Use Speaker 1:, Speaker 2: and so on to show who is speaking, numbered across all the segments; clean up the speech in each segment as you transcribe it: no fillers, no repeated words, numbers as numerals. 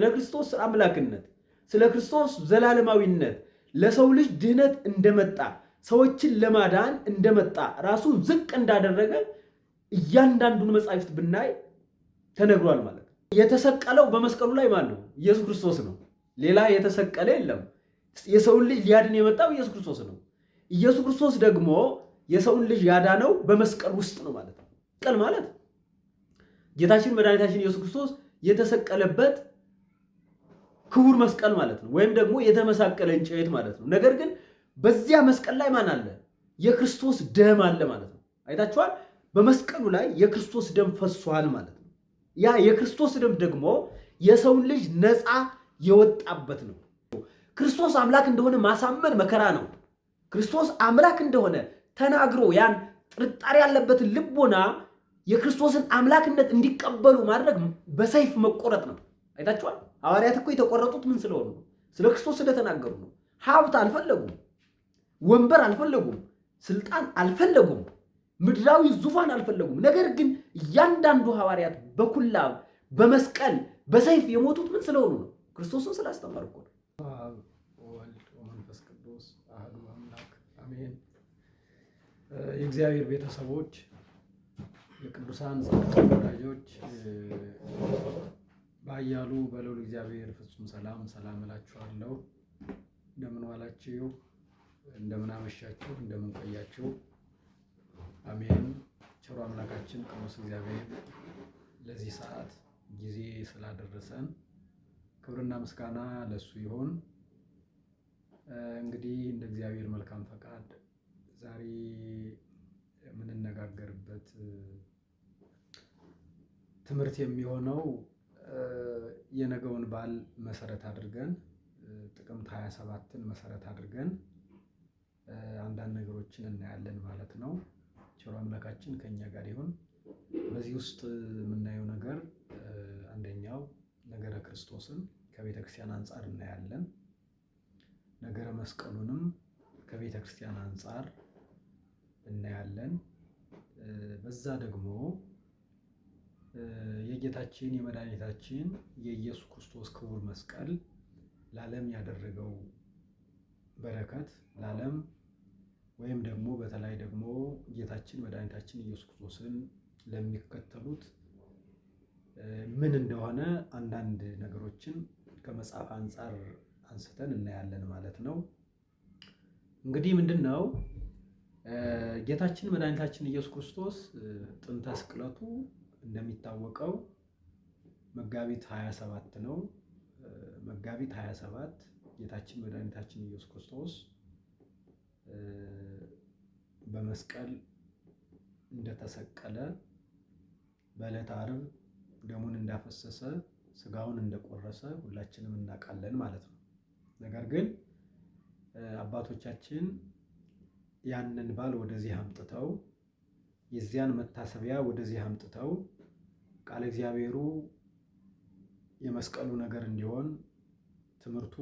Speaker 1: ስለ ክርስቶስ አምላክነት፣ ስለ ክርስቶስ ዘላለማዊነት፣ ለሰው ልጅ ድህነት እንደመጣ፣ ሰዎችን ለማዳን እንደመጣ፣ ራሱን ዝቅ እንዳደረገ እያንዳንዱን መጻሕፍት ብናይ ተነግሯል ማለት ነው። የተሰቀለው በመስቀሉ ላይ ማን ነው? ኢየሱስ ክርስቶስ ነው። ሌላ የተሰቀለ የለም። የሰውን ልጅ ሊያድን የመጣው ኢየሱስ ክርስቶስ ነው። ኢየሱስ ክርስቶስ ደግሞ የሰውን ልጅ ያዳነው በመስቀል ውስጥ ነው ማለት ነው። መስቀል ማለት ጌታችን መድኃኒታችን ኢየሱስ ክርስቶስ የተሰቀለበት ክቡር መስቀል ማለት ነው። ወይም ደግሞ የተመሳቀለ እንጨት ማለት ነው። ነገር ግን በዚያ መስቀል ላይ ማን አለ? የክርስቶስ ደም አለ ማለት ነው። አይታችኋል። በመስቀሉ ላይ የክርስቶስ ደም ፈሷል ማለት ነው። ያ የክርስቶስ ደም ደግሞ የሰውን ልጅ ነፃ የወጣበት ነው። ክርስቶስ አምላክ እንደሆነ ማሳመን መከራ ነው። ክርስቶስ አምላክ እንደሆነ ተናግሮ ያን ጥርጣሬ ያለበትን ልቦና የክርስቶስን አምላክነት እንዲቀበሉ ማድረግ በሰይፍ መቆረጥ ነው። አይታችኋል። ሐዋርያት እኮ የተቆረጡት ምን ስለሆኑ ነው? ስለ ክርስቶስ ስለተናገሩ ነው። ሀብት አልፈለጉም፣ ወንበር አልፈለጉም፣ ስልጣን አልፈለጉም፣ ምድራዊ ዙፋን አልፈለጉም። ነገር ግን እያንዳንዱ ሐዋርያት በኩላብ በመስቀል በሰይፍ የሞቱት ምን ስለሆኑ ነው? ክርስቶስን ስላስተማሩ እኮ ነው።
Speaker 2: አብ ወወልድ ወመንፈስ ቅዱስ አሐዱ አምላክ አሜን። የእግዚአብሔር ቤተሰቦች፣ የቅዱሳን ጻድቃን ወዳጆች፣ በኃያሉ በልዑል እግዚአብሔር ፍጹም ሰላም ሰላም እላችኋለሁ። እንደምን ዋላችሁ? እንደምን አመሻችሁ? እንደምን ቆያችሁ? አሜን። ቸሩ አምላካችን ቅዱስ እግዚአብሔር ለዚህ ሰዓት ጊዜ ስላደረሰን ክብርና ምስጋና ለሱ ይሁን። እንግዲህ እንደ እግዚአብሔር መልካም ፈቃድ ዛሬ የምንነጋገርበት ትምህርት የሚሆነው የነገውን በዓል መሰረት አድርገን፣ ጥቅምት 27ን መሰረት አድርገን አንዳንድ ነገሮችን እናያለን ማለት ነው። ቸሩ አምላካችን ከእኛ ጋር ይሁን። በዚህ ውስጥ የምናየው ነገር አንደኛው ነገረ ክርስቶስን ከቤተ ክርስቲያን አንጻር እናያለን። ነገረ መስቀሉንም ከቤተ ክርስቲያን አንጻር እናያለን። በዛ ደግሞ የጌታችን የመድኃኒታችን የኢየሱስ ክርስቶስ ክቡር መስቀል ለዓለም ያደረገው በረከት፣ ለዓለም ወይም ደግሞ በተለይ ደግሞ ጌታችን መድኃኒታችን ኢየሱስ ክርስቶስን ለሚከተሉት ምን እንደሆነ አንዳንድ ነገሮችን ከመጽሐፍ አንጻር አንስተን እናያለን ማለት ነው። እንግዲህ ምንድን ነው፣ ጌታችን መድኃኒታችን ኢየሱስ ክርስቶስ ጥንተ ስቅለቱ እንደሚታወቀው መጋቢት 27 ነው። መጋቢት 27 ጌታችን መድኃኒታችን ኢየሱስ ክርስቶስ በመስቀል እንደተሰቀለ፣ በዕለተ ዓርብ ደሙን እንዳፈሰሰ፣ ስጋውን እንደቆረሰ ሁላችንም እናውቃለን ማለት ነው። ነገር ግን አባቶቻችን ያንን በዓል ወደዚህ አምጥተው፣ የዚያን መታሰቢያ ወደዚህ አምጥተው፣ ቃለ እግዚአብሔሩ የመስቀሉ ነገር እንዲሆን፣ ትምህርቱ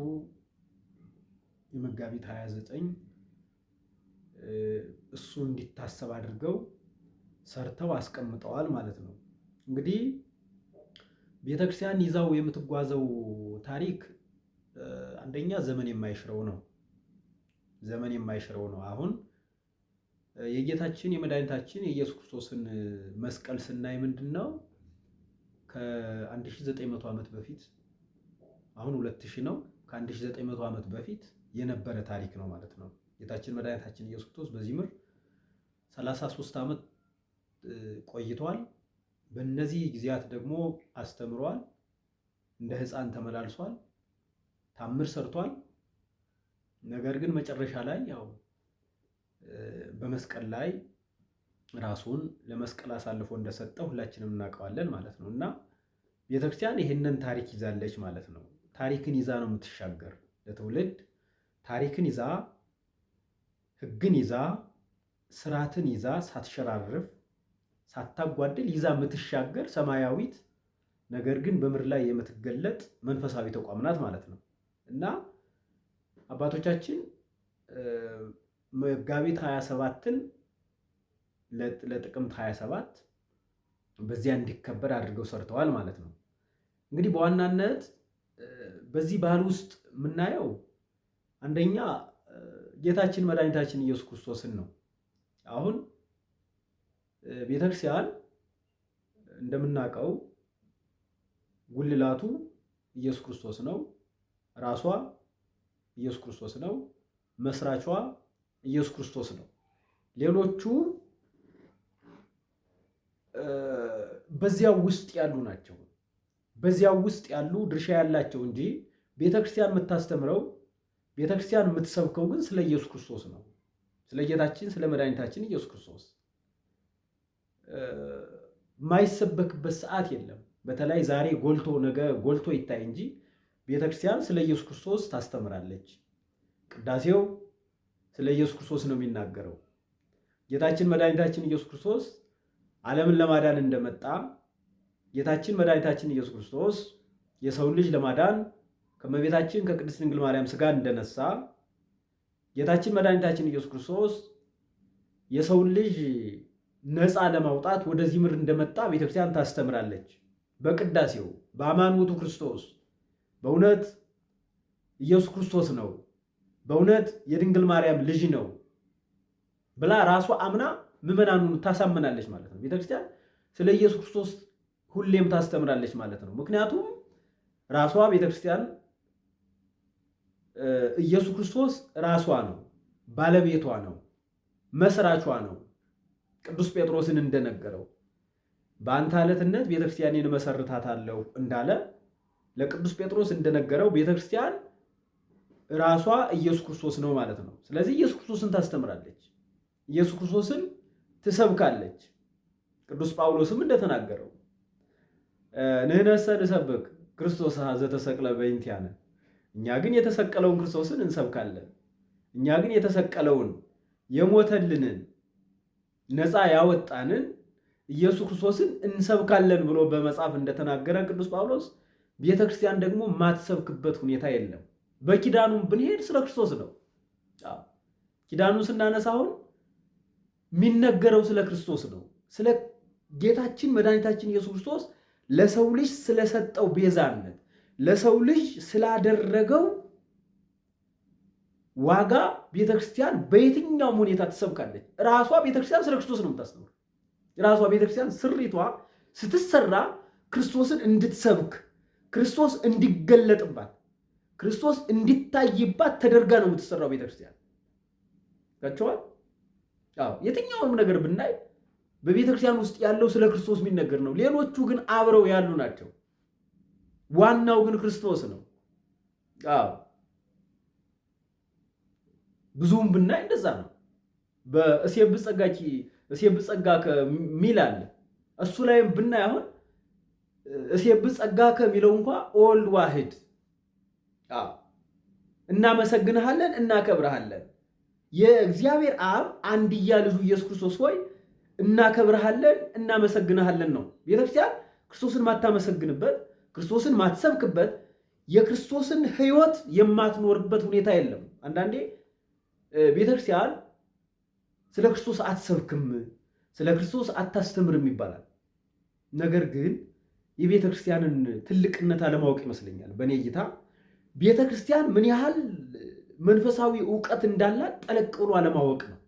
Speaker 2: የመጋቢት 29 እሱ እንዲታሰብ አድርገው ሰርተው አስቀምጠዋል ማለት ነው። እንግዲህ ቤተክርስቲያን ይዛው የምትጓዘው ታሪክ አንደኛ ዘመን የማይሽረው ነው። ዘመን የማይሽረው ነው። አሁን የጌታችን የመድኃኒታችን የኢየሱስ ክርስቶስን መስቀል ስናይ ምንድን ነው፣ ከ1900 ዓመት በፊት፣ አሁን 2000 ነው። ከ1900 ዓመት በፊት የነበረ ታሪክ ነው ማለት ነው። ጌታችን መድኃኒታችን ኢየሱስ ክርስቶስ በዚህ ምድር 33 ዓመት ቆይቷል። በእነዚህ ጊዜያት ደግሞ አስተምሯል። እንደ ሕፃን ተመላልሷል። ታምር ሰርቷል። ነገር ግን መጨረሻ ላይ ያው በመስቀል ላይ ራሱን ለመስቀል አሳልፎ እንደሰጠ ሁላችንም እናውቀዋለን ማለት ነው። እና ቤተክርስቲያን ይህንን ታሪክ ይዛለች ማለት ነው። ታሪክን ይዛ ነው የምትሻገር ለትውልድ። ታሪክን ይዛ፣ ሕግን ይዛ፣ ስርዓትን ይዛ፣ ሳትሸራርፍ ሳታጓድል ይዛ የምትሻገር ሰማያዊት ነገር ግን በምድር ላይ የምትገለጥ መንፈሳዊ ተቋም ናት ማለት ነው። እና አባቶቻችን መጋቢት 27ን ለጥቅምት 27 በዚያ እንዲከበር አድርገው ሰርተዋል ማለት ነው። እንግዲህ በዋናነት
Speaker 1: በዚህ ባህል ውስጥ የምናየው አንደኛ ጌታችን መድኃኒታችን ኢየሱስ ክርስቶስን ነው። አሁን ቤተክርስቲያን እንደምናውቀው ጉልላቱ ኢየሱስ ክርስቶስ ነው። ራሷ ኢየሱስ ክርስቶስ ነው። መስራቿ ኢየሱስ ክርስቶስ ነው። ሌሎቹ በዚያው ውስጥ ያሉ ናቸው። በዚያው ውስጥ ያሉ ድርሻ ያላቸው እንጂ ቤተክርስቲያን የምታስተምረው፣ ቤተክርስቲያን የምትሰብከው ግን ስለ ኢየሱስ ክርስቶስ ነው። ስለ ጌታችን ስለ መድኃኒታችን ኢየሱስ ክርስቶስ የማይሰበክበት ሰዓት የለም። በተለይ ዛሬ ጎልቶ ነገ ጎልቶ ይታይ እንጂ ቤተክርስቲያን ስለ ኢየሱስ ክርስቶስ ታስተምራለች። ቅዳሴው ስለ ኢየሱስ ክርስቶስ ነው የሚናገረው። ጌታችን መድኃኒታችን ኢየሱስ ክርስቶስ ዓለምን ለማዳን እንደመጣ፣ ጌታችን መድኃኒታችን ኢየሱስ ክርስቶስ የሰውን ልጅ ለማዳን ከእመቤታችን ከቅድስት ድንግል ማርያም ሥጋ እንደነሳ፣ ጌታችን መድኃኒታችን ኢየሱስ ክርስቶስ የሰውን ልጅ ነፃ ለማውጣት ወደዚህ ምድር እንደመጣ ቤተክርስቲያን ታስተምራለች። በቅዳሴው በአማን ውእቱ ክርስቶስ፣ በእውነት ኢየሱስ ክርስቶስ ነው፣ በእውነት የድንግል ማርያም ልጅ ነው ብላ ራሷ አምና ምዕመናኑን ታሳምናለች ማለት ነው። ቤተክርስቲያን ስለ ኢየሱስ ክርስቶስ ሁሌም ታስተምራለች ማለት ነው። ምክንያቱም ራሷ ቤተክርስቲያን ኢየሱስ ክርስቶስ ራሷ ነው፣ ባለቤቷ ነው፣ መስራቿ ነው። ቅዱስ ጴጥሮስን እንደነገረው በአንተ አለትነት ቤተክርስቲያኔን እመሰርታታለሁ እንዳለ ለቅዱስ ጴጥሮስ እንደነገረው ቤተክርስቲያን ራሷ ኢየሱስ ክርስቶስ ነው ማለት ነው። ስለዚህ ኢየሱስ ክርስቶስን ታስተምራለች፣ ኢየሱስ ክርስቶስን ትሰብካለች። ቅዱስ ጳውሎስም እንደተናገረው ንሕነሰ ንሰብክ ክርስቶስ ዘተሰቅለ በእንቲአነ፣ እኛ ግን የተሰቀለውን ክርስቶስን እንሰብካለን። እኛ ግን የተሰቀለውን፣ የሞተልንን፣ ነፃ ያወጣንን ኢየሱስ ክርስቶስን እንሰብካለን ብሎ በመጽሐፍ እንደተናገረ ቅዱስ ጳውሎስ ቤተክርስቲያን ደግሞ የማትሰብክበት ሁኔታ የለም። በኪዳኑም ብንሄድ ስለ ክርስቶስ ነው። ኪዳኑን ስናነሳ አሁን የሚነገረው ስለ ክርስቶስ ነው። ስለ ጌታችን መድኃኒታችን ኢየሱስ ክርስቶስ ለሰው ልጅ ስለሰጠው ቤዛነት፣ ለሰው ልጅ ስላደረገው ዋጋ ቤተክርስቲያን በየትኛውም ሁኔታ ትሰብካለች። ራሷ ቤተክርስቲያን ስለ ክርስቶስ ነው የምታስተምረው። ራሷ ቤተክርስቲያን ስሪቷ ስትሰራ ክርስቶስን እንድትሰብክ፣ ክርስቶስ እንዲገለጥባት፣ ክርስቶስ እንዲታይባት ተደርጋ ነው የምትሰራው ቤተክርስቲያን። ጋቸዋል። አዎ፣ የትኛውንም ነገር ብናይ በቤተክርስቲያን ውስጥ ያለው ስለ ክርስቶስ የሚነገር ነው። ሌሎቹ ግን አብረው ያሉ ናቸው። ዋናው ግን ክርስቶስ ነው። አዎ፣ ብዙም ብናይ እንደዛ ነው። በእሴብ ጸጋኪ እሴብ ጸጋ ከሚል አለ። እሱ ላይም ብናይ አሁን እሴብ ጸጋ ከሚለው እንኳ ኦልድ ዋህድ እናመሰግንሃለን፣ እናከብረሃለን፣ የእግዚአብሔር አብ አንድያ ልጁ ኢየሱስ ክርስቶስ ሆይ እናከብረሃለን፣ እናመሰግንሃለን ነው። ቤተክርስቲያን ክርስቶስን ማታመሰግንበት፣ ክርስቶስን ማትሰብክበት፣ የክርስቶስን ሕይወት የማትኖርበት ሁኔታ የለም። አንዳንዴ ቤተክርስቲያን ስለ ክርስቶስ አትሰብክም፣ ስለ ክርስቶስ አታስተምርም ይባላል። ነገር ግን የቤተክርስቲያንን ትልቅነት አለማወቅ ይመስለኛል። በእኔ እይታ ቤተክርስቲያን ምን ያህል መንፈሳዊ እውቀት እንዳላት ጠለቅ ብሎ አለማወቅ ነው።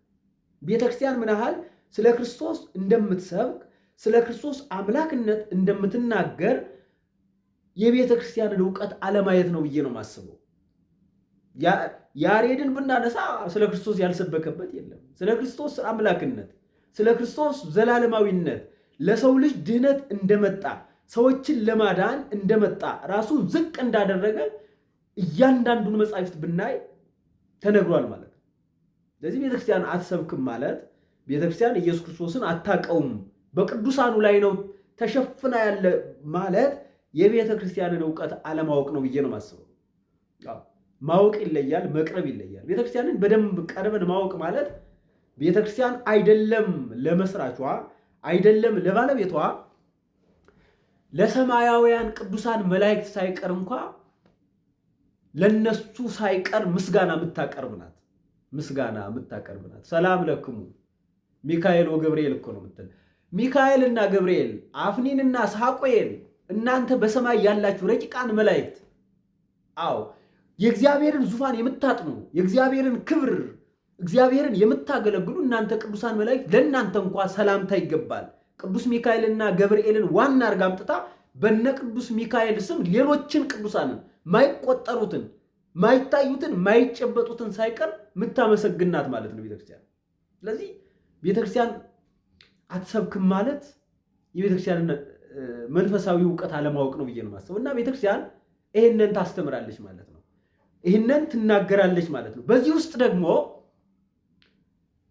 Speaker 1: ቤተክርስቲያን ምን ያህል ስለ ክርስቶስ እንደምትሰብክ፣ ስለ ክርስቶስ አምላክነት እንደምትናገር የቤተ ክርስቲያንን እውቀት አለማየት ነው ብዬ ነው የማስበው። ያሬድን ብናነሳ ስለ ክርስቶስ ያልሰበከበት የለም። ስለ ክርስቶስ አምላክነት፣ ስለ ክርስቶስ ዘላለማዊነት፣ ለሰው ልጅ ድህነት እንደመጣ፣ ሰዎችን ለማዳን እንደመጣ፣ ራሱን ዝቅ እንዳደረገ እያንዳንዱን መጻሕፍት ብናይ ተነግሯል ማለት ነው። ስለዚህ ቤተክርስቲያን አትሰብክም ማለት ቤተክርስቲያን ኢየሱስ ክርስቶስን አታቀውም፣ በቅዱሳኑ ላይ ነው ተሸፍና ያለ ማለት የቤተ ክርስቲያንን እውቀት አለማወቅ ነው ብዬ ነው የማስበው። ማወቅ ይለያል፣ መቅረብ ይለያል። ቤተክርስቲያንን በደንብ ቀርበን ማወቅ ማለት ቤተክርስቲያን አይደለም ለመስራቿ፣ አይደለም ለባለቤቷ፣ ለሰማያውያን ቅዱሳን መላእክት ሳይቀር እንኳ ለነሱ ሳይቀር ምስጋና የምታቀርብ ናት። ምስጋና የምታቀርብ ናት። ሰላም ለክሙ ሚካኤል ወገብርኤል እኮ ነው የምትል። ሚካኤልና ገብርኤል፣ አፍኒንና ሳቆኤል፣ እናንተ በሰማይ ያላችሁ ረቂቃን መላእክት አዎ የእግዚአብሔርን ዙፋን የምታጥኑ፣ የእግዚአብሔርን ክብር፣ እግዚአብሔርን የምታገለግሉ እናንተ ቅዱሳን መላእክት ለእናንተ እንኳ ሰላምታ ይገባል። ቅዱስ ሚካኤልና ገብርኤልን ዋና አድርጋ አምጥታ በነ ቅዱስ ሚካኤል ስም ሌሎችን ቅዱሳንን ማይቆጠሩትን፣ ማይታዩትን፣ ማይጨበጡትን ሳይቀር የምታመሰግናት ማለት ነው ቤተክርስቲያን። ስለዚህ ቤተክርስቲያን አትሰብክም ማለት የቤተክርስቲያን መንፈሳዊ እውቀት አለማወቅ ነው ብዬ ነው የማስበው። እና ቤተክርስቲያን ይህንን ታስተምራለች ማለት ነው። ይህንን ትናገራለች ማለት ነው። በዚህ ውስጥ ደግሞ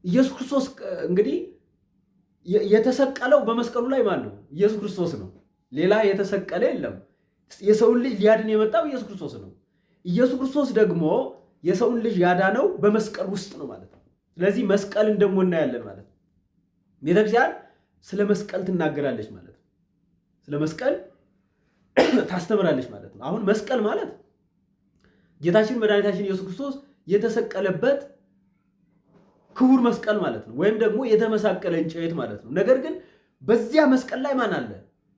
Speaker 1: ኢየሱስ ክርስቶስ እንግዲህ የተሰቀለው በመስቀሉ ላይ ማን ነው? ኢየሱስ ክርስቶስ ነው። ሌላ የተሰቀለ የለም። የሰውን ልጅ ሊያድን የመጣው ኢየሱስ ክርስቶስ ነው። ኢየሱስ ክርስቶስ ደግሞ የሰውን ልጅ ያዳነው በመስቀል ውስጥ ነው ማለት ነው። ስለዚህ መስቀልን ደግሞ እናያለን ማለት ነው። ቤተክርስቲያን ስለ መስቀል ትናገራለች ማለት ነው። ስለ መስቀል ታስተምራለች ማለት ነው። አሁን መስቀል ማለት ጌታችን መድኃኒታችን ኢየሱስ ክርስቶስ የተሰቀለበት ክቡር መስቀል ማለት ነው። ወይም ደግሞ የተመሳቀለ እንጨት ማለት ነው። ነገር ግን በዚያ መስቀል ላይ ማን አለ?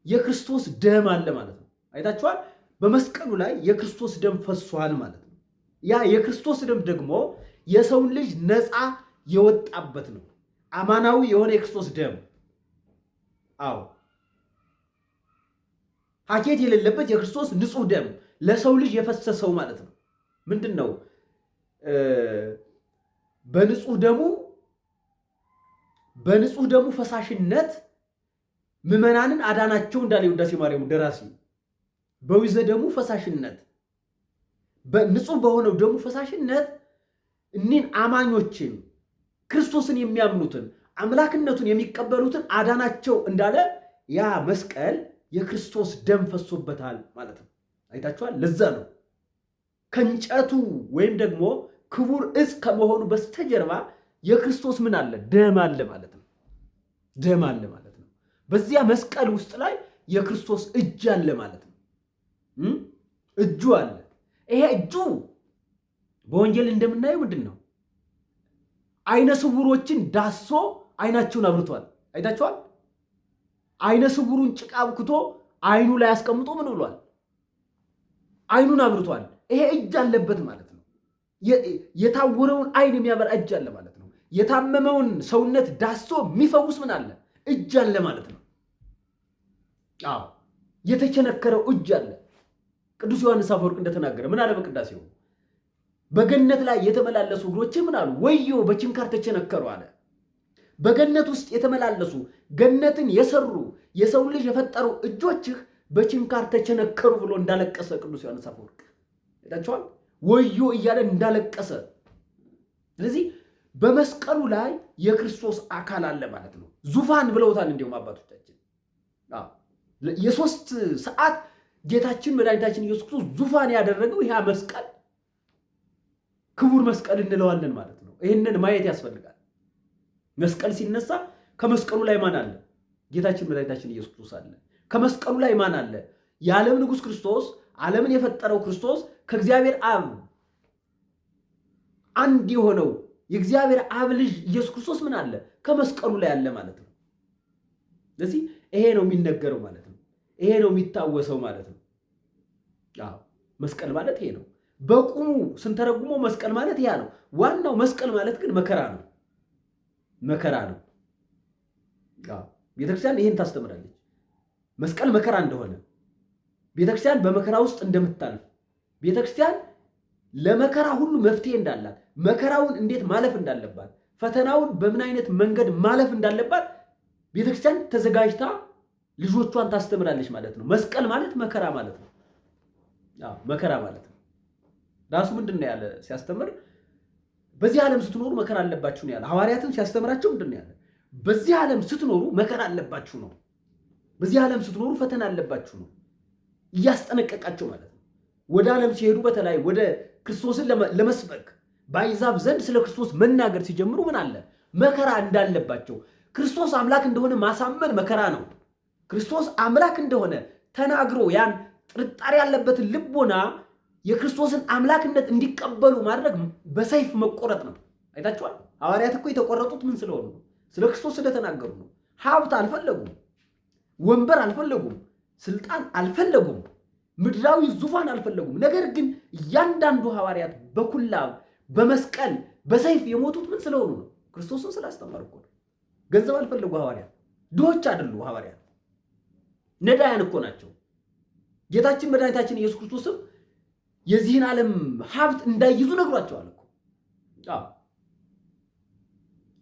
Speaker 1: የክርስቶስ ደም አለ ማለት ነው። አይታችኋል። በመስቀሉ ላይ የክርስቶስ ደም ፈሷል ማለት ነው። ያ የክርስቶስ ደም ደግሞ የሰውን ልጅ ነፃ የወጣበት ነው። አማናዊ የሆነ የክርስቶስ ደም፣ አዎ ሀኬት የሌለበት የክርስቶስ ንጹሕ ደም ለሰው ልጅ የፈሰሰው ማለት ነው። ምንድን ነው? በንጹህ ደሙ፣ በንጹህ ደሙ ፈሳሽነት ምዕመናንን አዳናቸው እንዳለ የውዳሴ ማርያሙ ደራሲ፣ በዊዘ ደሙ ፈሳሽነት፣ በንጹህ በሆነው ደሙ ፈሳሽነት እኒን አማኞችን፣ ክርስቶስን የሚያምኑትን፣ አምላክነቱን የሚቀበሉትን አዳናቸው እንዳለ ያ መስቀል የክርስቶስ ደም ፈሶበታል ማለት ነው። አይታችኋል። ለዛ ነው ከእንጨቱ ወይም ደግሞ ክቡር ዕፅ ከመሆኑ በስተጀርባ የክርስቶስ ምን አለ? ደም አለ ማለት ነው። ደም አለ ማለት ነው። በዚያ መስቀል ውስጥ ላይ የክርስቶስ እጅ አለ ማለት ነው። እጁ አለ። ይሄ እጁ በወንጌል እንደምናየው ምንድን ነው? አይነ ስውሮችን ዳሶ አይናቸውን አብርቷል። አይታችኋል። አይነ ስውሩን ጭቃ አብክቶ አይኑ ላይ አስቀምጦ ምን ብሏል? አይኑን አብርቷል። ይሄ እጅ አለበት ማለት ነው። የታወረውን አይን የሚያበራ እጅ አለ ማለት ነው። የታመመውን ሰውነት ዳሶ የሚፈውስ ምን አለ? እጅ አለ ማለት ነው። አዎ የተቸነከረው እጅ አለ። ቅዱስ ዮሐንስ አፈወርቅ እንደተናገረ ምን አለ በቅዳሴው? በገነት ላይ የተመላለሱ እግሮች ምን አሉ? ወዮ በችንካር ተቸነከሩ አለ። በገነት ውስጥ የተመላለሱ፣ ገነትን የሰሩ፣ የሰው ልጅ የፈጠሩ እጆችህ በችንካር ተቸነከሩ ብሎ እንዳለቀሰ ቅዱስ ዮሐንስ አፈወርቅ አይታችኋል። ወዮ እያለ እንዳለቀሰ። ስለዚህ በመስቀሉ ላይ የክርስቶስ አካል አለ ማለት ነው። ዙፋን ብለውታል እንዲሁም አባቶቻችን። የ3 ሰዓት ጌታችን መድኃኒታችን ኢየሱስ ክርስቶስ ዙፋን ያደረገው ይህ መስቀል ክቡር መስቀል እንለዋለን ማለት ነው። ይህንን ማየት ያስፈልጋል። መስቀል ሲነሳ ከመስቀሉ ላይ ማን አለ? ጌታችን መድኃኒታችን ኢየሱስ ክርስቶስ አለ። ከመስቀሉ ላይ ማን አለ? የዓለም ንጉሥ ክርስቶስ፣ ዓለምን የፈጠረው ክርስቶስ፣ ከእግዚአብሔር አብ አንድ የሆነው የእግዚአብሔር አብ ልጅ ኢየሱስ ክርስቶስ ምን አለ? ከመስቀሉ ላይ አለ ማለት ነው። ስለዚህ ይሄ ነው የሚነገረው ማለት ነው። ይሄ ነው የሚታወሰው ማለት ነው። አዎ መስቀል ማለት ይሄ ነው። በቁሙ ስንተረጉመው መስቀል ማለት ያ ነው። ዋናው መስቀል ማለት ግን መከራ ነው። መከራ ነው። አዎ ቤተክርስቲያን ይሄን ታስተምራለች። መስቀል መከራ እንደሆነ፣ ቤተክርስቲያን በመከራ ውስጥ እንደምታልፍ፣ ቤተክርስቲያን ለመከራ ሁሉ መፍትሄ እንዳላት፣ መከራውን እንዴት ማለፍ እንዳለባት፣ ፈተናውን በምን አይነት መንገድ ማለፍ እንዳለባት ቤተክርስቲያን ተዘጋጅታ ልጆቿን ታስተምራለች ማለት ነው። መስቀል ማለት መከራ ማለት ነው። አዎ መከራ ማለት ነው። ራሱ ምንድን ነው ያለ ሲያስተምር? በዚህ ዓለም ስትኖሩ መከራ አለባችሁ ነው ያለ። ሐዋርያትን ሲያስተምራቸው ምንድን ነው ያለ? በዚህ ዓለም ስትኖሩ መከራ አለባችሁ ነው። በዚህ ዓለም ስትኖሩ ፈተና አለባችሁ ነው። እያስጠነቀቃቸው ማለት ነው። ወደ ዓለም ሲሄዱ በተለይ ወደ ክርስቶስን ለመስበክ በአሕዛብ ዘንድ ስለ ክርስቶስ መናገር ሲጀምሩ ምን አለ? መከራ እንዳለባቸው። ክርስቶስ አምላክ እንደሆነ ማሳመን መከራ ነው። ክርስቶስ አምላክ እንደሆነ ተናግሮ ያን ጥርጣሬ ያለበትን ልቦና የክርስቶስን አምላክነት እንዲቀበሉ ማድረግ በሰይፍ መቆረጥ ነው። አይታችኋል። ሐዋርያት እኮ የተቆረጡት ምን ስለሆኑ ነው? ስለ ክርስቶስ ስለተናገሩ ነው። ሀብት አልፈለጉም፣ ወንበር አልፈለጉም፣ ስልጣን አልፈለጉም። ምድራዊ ዙፋን አልፈለጉም። ነገር ግን እያንዳንዱ ሐዋርያት በኩላብ በመስቀል በሰይፍ የሞቱት ምን ስለሆኑ ነው? ክርስቶስን ስላስተማሩ እኮ ነው። ገንዘብ አልፈለጉ ሐዋርያት። ድሆች አይደሉ ሐዋርያት፣ ነዳያን እኮ ናቸው። ጌታችን መድኃኒታችን ኢየሱስ ክርስቶስም የዚህን ዓለም ሀብት እንዳይይዙ ነግሯቸዋል እኮ። አዎ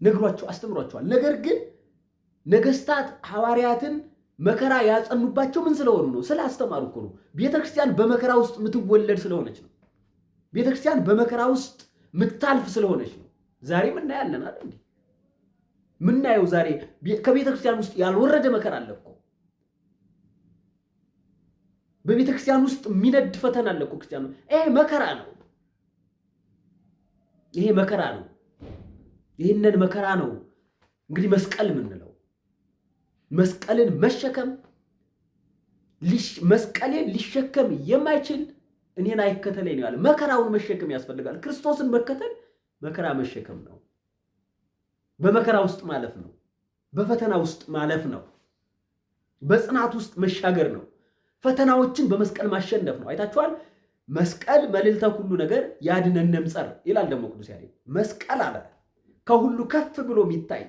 Speaker 1: ነግሯቸው አስተምሯቸዋል። ነገር ግን ነገስታት ሐዋርያትን መከራ ያጸኑባቸው ምን ስለሆኑ ነው? ስላስተማሩ እኮ ነው። ቤተክርስቲያን በመከራ ውስጥ የምትወለድ ስለሆነች ነው። ቤተክርስቲያን በመከራ ውስጥ የምታልፍ ስለሆነች ነው። ዛሬም እናያለን አይደል እንዴ? ምናየው ዛሬ ከቤተክርስቲያን ውስጥ ያልወረደ መከራ አለ እኮ። በቤተክርስቲያን ውስጥ የሚነድ ፈተና አለ እኮ። ክርስቲያኑ ይሄ መከራ ነው። ይሄ መከራ ነው። ይህንን መከራ ነው እንግዲህ መስቀል የምንለው። መስቀልን መሸከም፣ መስቀሌን ሊሸከም የማይችል እኔን አይከተለኝ ነው ያለ። መከራውን መሸከም ያስፈልጋል። ክርስቶስን መከተል መከራ መሸከም ነው። በመከራ ውስጥ ማለፍ ነው። በፈተና ውስጥ ማለፍ ነው። በጽናት ውስጥ መሻገር ነው። ፈተናዎችን በመስቀል ማሸነፍ ነው። አይታችኋል። መስቀል መልዕልተ ኩሉ ነገር ያድነነ እምጸር ይላል ደግሞ ቅዱስ ያሬድ። መስቀል አለ ከሁሉ ከፍ ብሎ የሚታይ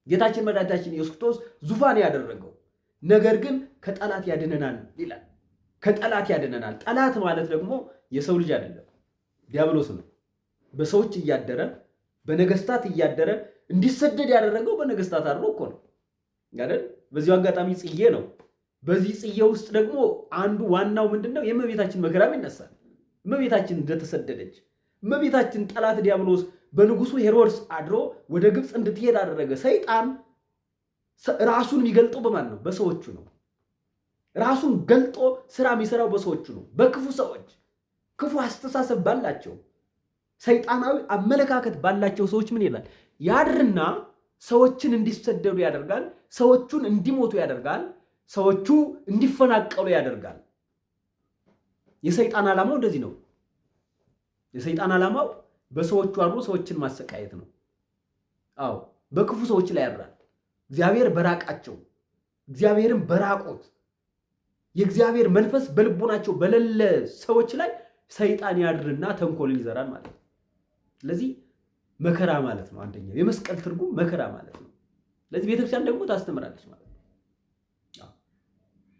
Speaker 1: ጌታችን መድኃኒታችን ኢየሱስ ክርስቶስ ዙፋን ያደረገው ነገር ግን ከጠላት ያድነናል ይላል። ከጠላት ያድነናል። ጠላት ማለት ደግሞ የሰው ልጅ አይደለም፣ ዲያብሎስ ነው። በሰዎች እያደረ በነገስታት እያደረ እንዲሰደድ ያደረገው በነገስታት አድሮ እኮ ነው አይደል? በዚሁ አጋጣሚ ጽጌ ነው። በዚህ ጽጌ ውስጥ ደግሞ አንዱ ዋናው ምንድን ነው? የእመቤታችን መከራም ይነሳል። እመቤታችን እንደተሰደደች፣ እመቤታችን ጠላት ዲያብሎስ በንጉሱ ሄሮድስ አድሮ ወደ ግብፅ እንድትሄድ አደረገ። ሰይጣን ራሱን የሚገልጠው በማን ነው? በሰዎቹ ነው። ራሱን ገልጦ ስራ የሚሰራው በሰዎቹ ነው። በክፉ ሰዎች፣ ክፉ አስተሳሰብ ባላቸው፣ ሰይጣናዊ አመለካከት ባላቸው ሰዎች ምን ይላል? ያድርና ሰዎችን እንዲሰደዱ ያደርጋል። ሰዎቹን እንዲሞቱ ያደርጋል። ሰዎቹ እንዲፈናቀሉ ያደርጋል። የሰይጣን ዓላማው እንደዚህ ነው። የሰይጣን ዓላማው በሰዎቹ አድሮ ሰዎችን ማሰቃየት ነው። አዎ በክፉ ሰዎች ላይ ያድራል። እግዚአብሔር በራቃቸው፣ እግዚአብሔርን በራቁት፣ የእግዚአብሔር መንፈስ በልቦናቸው በሌለ ሰዎች ላይ ሰይጣን ያድርና ተንኮልን ይዘራል ማለት ነው። ስለዚህ መከራ ማለት ነው። አንደኛው የመስቀል ትርጉም መከራ ማለት ነው። ስለዚህ ቤተክርስቲያን ደግሞ ታስተምራለች ማለት ነው።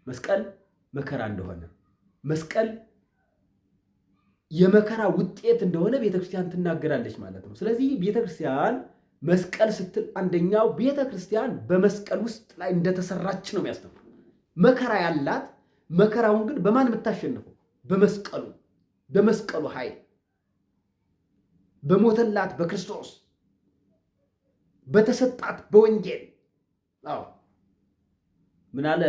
Speaker 1: መስቀል መከራ እንደሆነ፣ መስቀል የመከራ ውጤት እንደሆነ ቤተክርስቲያን ትናገራለች ማለት ነው። ስለዚህ ቤተክርስቲያን መስቀል ስትል አንደኛው ቤተክርስቲያን በመስቀል ውስጥ ላይ እንደተሰራች ነው የሚያስተምሩ። መከራ ያላት፣ መከራውን ግን በማን የምታሸንፈው? በመስቀሉ፣ በመስቀሉ ኃይል፣ በሞተላት በክርስቶስ፣ በተሰጣት በወንጌል። አዎ ምን አለ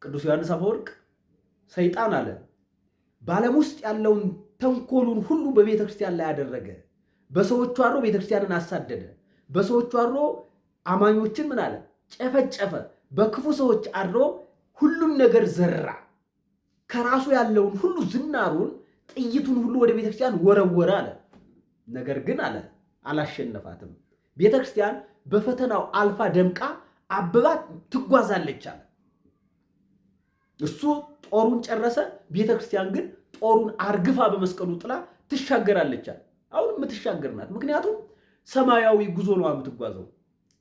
Speaker 1: ቅዱስ ዮሐንስ አፈወርቅ? ሰይጣን አለ በዓለም ውስጥ ያለውን ተንኮሉን ሁሉ በቤተ ክርስቲያን ላይ አደረገ። በሰዎቹ አድሮ ቤተ ክርስቲያንን አሳደደ። በሰዎቹ አድሮ አማኞችን ምን አለ? ጨፈጨፈ። በክፉ ሰዎች አድሮ ሁሉን ነገር ዘራ። ከራሱ ያለውን ሁሉ ዝናሩን፣ ጥይቱን ሁሉ ወደ ቤተ ክርስቲያን ወረወረ አለ። ነገር ግን አለ አላሸነፋትም። ቤተ ክርስቲያን በፈተናው አልፋ ደምቃ አብባ ትጓዛለች አለ። እሱ ጦሩን ጨረሰ። ቤተ ክርስቲያን ግን ጦሩን አርግፋ በመስቀሉ ጥላ ትሻገራለች አለ። አሁን የምትሻገር ናት። ምክንያቱም ሰማያዊ ጉዞ ነው የምትጓዘው።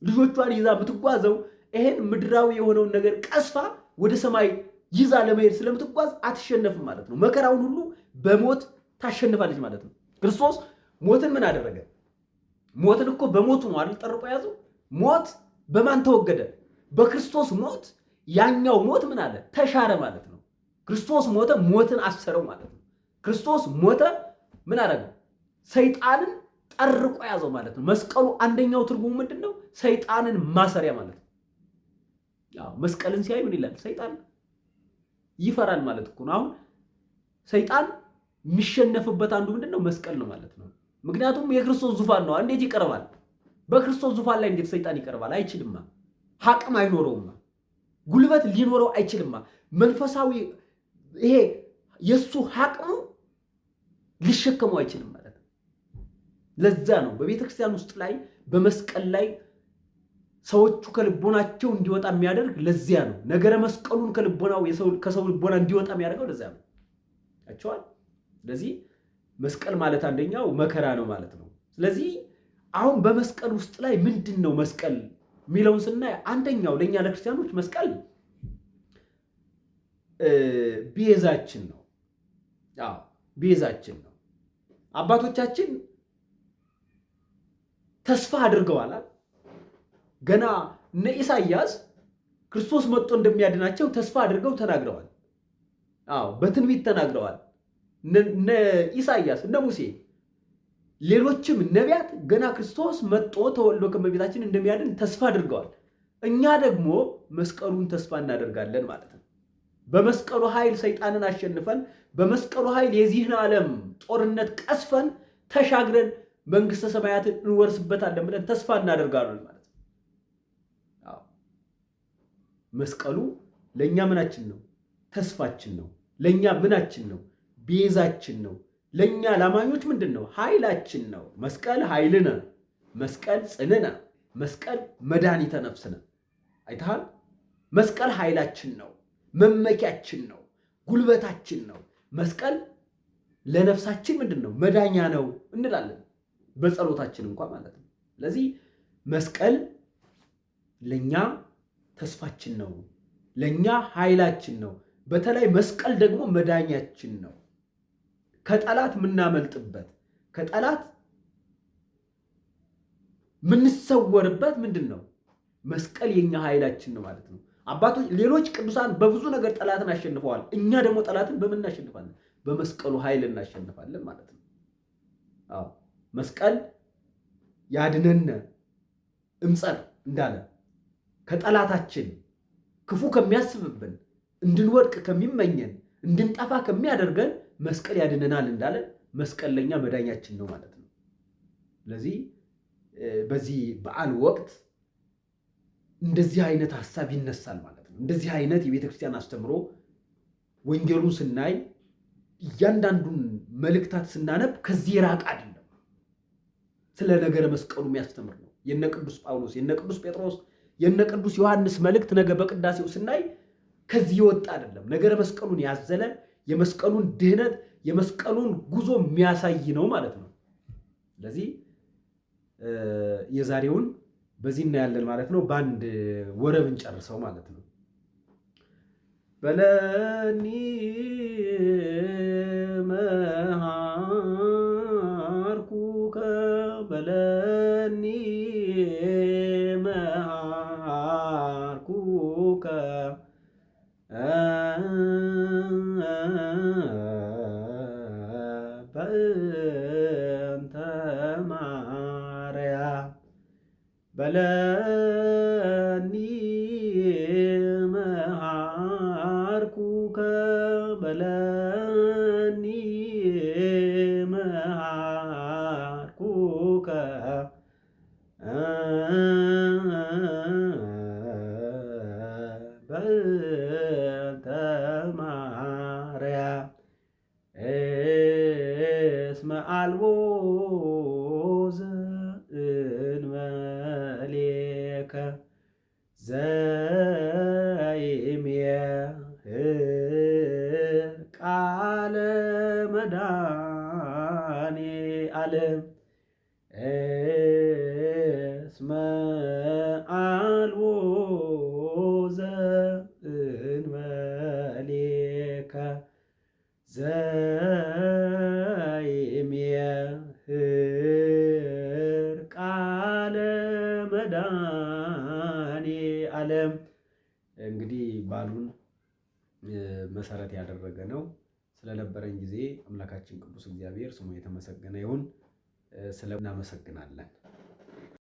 Speaker 1: ልጆቿን ይዛ የምትጓዘው ይሄን ምድራዊ የሆነውን ነገር ቀስፋ ወደ ሰማይ ይዛ ለመሄድ ስለምትጓዝ አትሸነፍም ማለት ነው። መከራውን ሁሉ በሞት ታሸንፋለች ማለት ነው። ክርስቶስ ሞትን ምን አደረገ? ሞትን እኮ በሞቱ ነው አይደል ጠርቆ የያዘው። ሞት በማን ተወገደ? በክርስቶስ ሞት። ያኛው ሞት ምን አለ? ተሻረ ማለት ነው። ክርስቶስ ሞተ፣ ሞትን አሰረው ማለት ነው። ክርስቶስ ሞተ፣ ምን አደረገው? ሰይጣንን ጠርቆ ያዘው ማለት ነው። መስቀሉ አንደኛው ትርጉሙ ምንድን ነው? ሰይጣንን ማሰሪያ ማለት ነው። አዎ መስቀልን ሲያይ ምን ይላል? ሰይጣን ይፈራል ማለት እኮ ነው። አሁን ሰይጣን የሚሸነፍበት አንዱ ምንድን ነው? መስቀል ነው ማለት ነው። ምክንያቱም የክርስቶስ ዙፋን ነው። እንዴት ይቀርባል? በክርስቶስ ዙፋን ላይ እንዴት ሰይጣን ይቀርባል? አይችልማ። አቅም አይኖረውማ። ጉልበት ሊኖረው አይችልማ። መንፈሳዊ ይሄ የእሱ አቅሙ ሊሸከመው አይችልም ማለት ነው። ለዛ ነው በቤተ ክርስቲያን ውስጥ ላይ በመስቀል ላይ ሰዎቹ ከልቦናቸው እንዲወጣ የሚያደርግ ለዚያ ነው። ነገረ መስቀሉን ከልቦናው ከሰው ልቦና እንዲወጣ የሚያደርገው ለዚያ ነው። አቸዋል። ስለዚህ መስቀል ማለት አንደኛው መከራ ነው ማለት ነው። ስለዚህ አሁን በመስቀል ውስጥ ላይ ምንድን ነው መስቀል የሚለውን ስናይ አንደኛው ለእኛ ለክርስቲያኖች መስቀል ቤዛችን ነው። አዎ ቤዛችን ነው። አባቶቻችን ተስፋ አድርገዋል። ገና እነ ኢሳይያስ ክርስቶስ መጥቶ እንደሚያድናቸው ተስፋ አድርገው ተናግረዋል። አዎ በትንቢት ተናግረዋል። እነ ኢሳይያስ፣ እነ ሙሴ፣ ሌሎችም ነቢያት ገና ክርስቶስ መጥቶ ተወልዶ ከእመቤታችን እንደሚያድን ተስፋ አድርገዋል። እኛ ደግሞ መስቀሉን ተስፋ እናደርጋለን ማለት ነው። በመስቀሉ ኃይል ሰይጣንን አሸንፈን፣ በመስቀሉ ኃይል የዚህን ዓለም ጦርነት ቀስፈን ተሻግረን መንግሥተ ሰማያትን እንወርስበታለን ብለን ተስፋ እናደርጋለን ማለት ነው። አዎ መስቀሉ ለእኛ ምናችን ነው? ተስፋችን ነው። ለእኛ ምናችን ነው? ቤዛችን ነው። ለእኛ ላማኞች ምንድን ነው? ኃይላችን ነው። መስቀል ኃይልነ፣ መስቀል ጽንነ፣ መስቀል መድኃኒተ ነፍስነ። አይተሃል? መስቀል ኃይላችን ነው፣ መመኪያችን ነው፣ ጉልበታችን ነው። መስቀል ለነፍሳችን ምንድን ነው? መዳኛ ነው እንላለን በጸሎታችን እንኳ ማለት ነው። ስለዚህ መስቀል ለእኛ ተስፋችን ነው፣ ለእኛ ኃይላችን ነው። በተለይ መስቀል ደግሞ መዳኛችን ነው። ከጠላት የምናመልጥበት፣ ከጠላት የምንሰወርበት ምንድን ነው? መስቀል የኛ ኃይላችን ነው ማለት ነው። አባቶች፣ ሌሎች ቅዱሳን በብዙ ነገር ጠላትን አሸንፈዋል። እኛ ደግሞ ጠላትን በምን እናሸንፋለን? በመስቀሉ ኃይል እናሸንፋለን ማለት ነው። አዎ መስቀል ያድነነ እምጸር እንዳለ ከጠላታችን ክፉ ከሚያስብብን፣ እንድንወድቅ ከሚመኘን፣ እንድንጠፋ ከሚያደርገን መስቀል ያድነናል እንዳለ መስቀል ለኛ መዳኛችን ነው ማለት ነው። ስለዚህ በዚህ በዓል ወቅት እንደዚህ አይነት ሀሳብ ይነሳል ማለት ነው። እንደዚህ አይነት የቤተክርስቲያን አስተምሮ ወንጌሉን ስናይ፣ እያንዳንዱን መልእክታት ስናነብ ከዚህ የራቀ አይደለም። ስለ ነገረ መስቀሉ የሚያስተምር ነው። የነ ቅዱስ ጳውሎስ፣ የነ ቅዱስ ጴጥሮስ፣ የነ ቅዱስ ዮሐንስ መልእክት ነገ በቅዳሴው ስናይ ከዚህ የወጣ አይደለም። ነገረ መስቀሉን ያዘለ፣ የመስቀሉን ድህነት፣ የመስቀሉን ጉዞ የሚያሳይ ነው ማለት ነው። ስለዚህ የዛሬውን በዚህ እናያለን ማለት ነው። በአንድ ወረብ እንጨርሰው ማለት ነው። በለኒ መሃርኩከ፣ በለኒ መሃርኩከ በእንተ ማርያም፣ በለኒ መሃርኩከ፣ በለኒ መሃርኩከ በእንተ ማርያም፣ እስመ አልቦ ዘእንበሌከ ዘይሜህር ቃለ መድኃኔ ዓለም፣ እስመ አልቦ ዘእንበሌከ ዘይሜህር ቃለ መድኃኔ ዓለም። እንግዲህ በዓሉን መሰረት ያደረገ ነው። ስለነበረን ጊዜ አምላካችን ቅዱስ እግዚአብሔር ስሙ የተመሰገነ ይሁን። ስለ እናመሰግናለን።